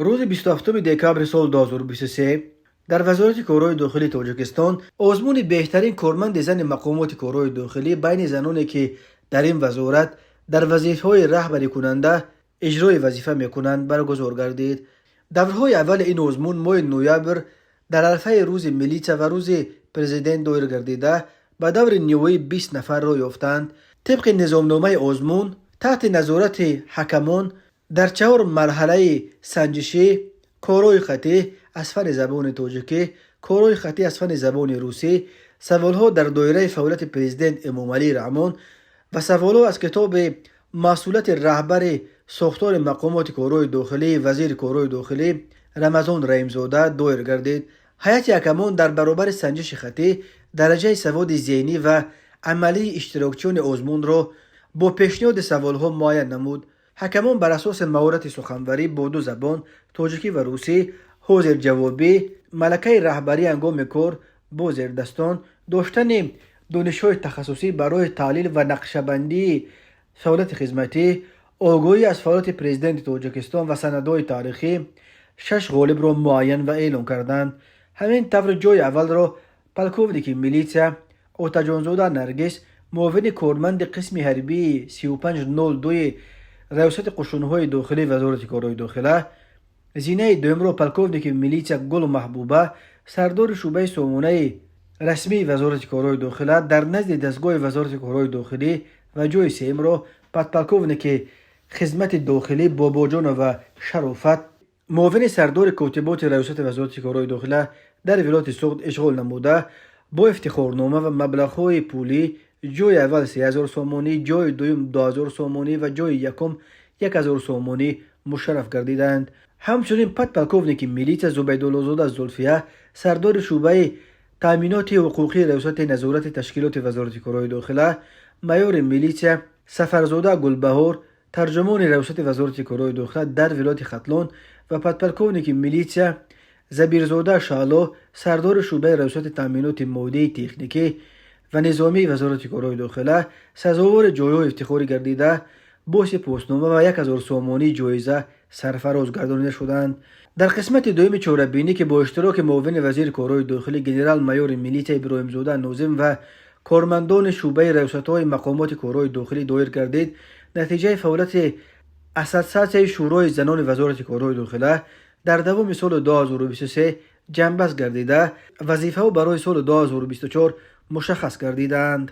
Рӯзи 27 декабри соли 2023 дар Вазорати корҳои дохилии Тоҷикистон озмуни беҳтарин корманди зани мақомоти корҳои дохилӣ байни заноне, ки дар ин вазорат дар вазифаҳои раҳбарикунанда иҷрои вазифа мекунанд, баргузор гардид. Даврҳои аввали ин озмун моҳи ноябр дар арафаи Рӯзи милитсия ва Рӯзи Президент доир гардида, ба даври ниҳоӣ 20 нафар роҳ ёфтанд. Тибқи низомномаи озмун, таҳти назорати ҳакамон дар чаҳор марҳалаи санҷишӣ: корҳои хаттӣ аз фанни забони тоҷикӣ, корҳои хаттӣ аз фанни забони русӣ, саволҳо дар доираи фаъолияти Президент Эмомалӣ Раҳмон ва саволҳо аз китоби масъулияти раҳбари сохтори мақомоти корҳои дохилӣ, вазири корҳои дохилӣ Рамазон Раҳимзода доир гардид. Ҳайати ҳакамон дар баробари санҷиши хаттӣ дараҷаи саводи зеҳнӣ ва амалии иштирокчиёни озмунро бо пешниҳоди саволҳо муайян намуд. Ҳакамон бар асоси маҳорати суханварӣ бо ду забон, тоҷикӣ ва русӣ, ҳозирҷавобӣ, малакаи раҳбарӣ ҳангоми кор бо зердастон, доштани донишҳои тахассусӣ барои таҳлил ва нақшабандии фаъолияти хизматӣ, огоҳӣ аз фаъолияти Президенти Тоҷикистон ва санадҳои таърихӣ шаш ғолибро муайян ва эълон карданд. Ҳамин тавр, ҷойи аввалро полковники милитсия Отаҷонзода Наргиз, муовини корманди қисми ҳарбии 3502 Раёсати қушунҳои дохилии Вазорати корҳои дохила, зинаи дуюмро полковники милитсия Гулу Маҳбуба, сардори шӯъбаи сомонаи расмии Вазорати корҳои дохила дар назди дастгоҳи Вазорати корҳои дохилӣ ва ҷойи сеюмро подполковники хизмати дохилӣ Бобоҷонова Шарофат, муовини сардори котиботи Раёсати Вазорати корҳои дохила дар вилояти Суғд ишғол намуда, бо ифтихорнома ва маблағҳои пулӣ: ҷойи аввал 3000 сомонӣ, ҷойи дуюм 2000 сомонӣ ва ҷойи якум 1000 сомонӣ мушарраф гардиданд. Ҳамчунин подполковники милитсия Зубайдуллозода Зулфия, сардори шӯъбаи таъминоти ҳуқуқии Раёсати назорати ташкилоти Вазорати корҳои дохила, майори милитсия Сафарзода Гулбаҳор, тарҷумони Раёсати Вазорати корҳои дохила дар вилояти Хатлон ва подполковники милитсия Забирзода Шаъло, сардори шӯъбаи Раёсати таъминоти моддии, техникӣ ва низомии Вазорати корҳои дохила сазовори ҷойҳои ифтихорӣ гардида, бо сипоснома ва 1000 сомонӣ ҷоиза сарфароз гардонида шуданд. Дар қисмати дуюми чорабинӣ, ки бо иштироки муовини вазири корҳои дохилӣ генерал-майори милитсия Иброҳимзода Нозим ва кормандони шӯъбаи раёсатҳои мақомоти корҳои дохилӣ доир гардид, натиҷаи фаъолияти Ассотсиатсияи шӯрои занони Вазорати корҳои дохила дар давоми соли 2023 ҷамъбаст гардида, вазифаҳо барои соли 2024 мушаххас гардиданд.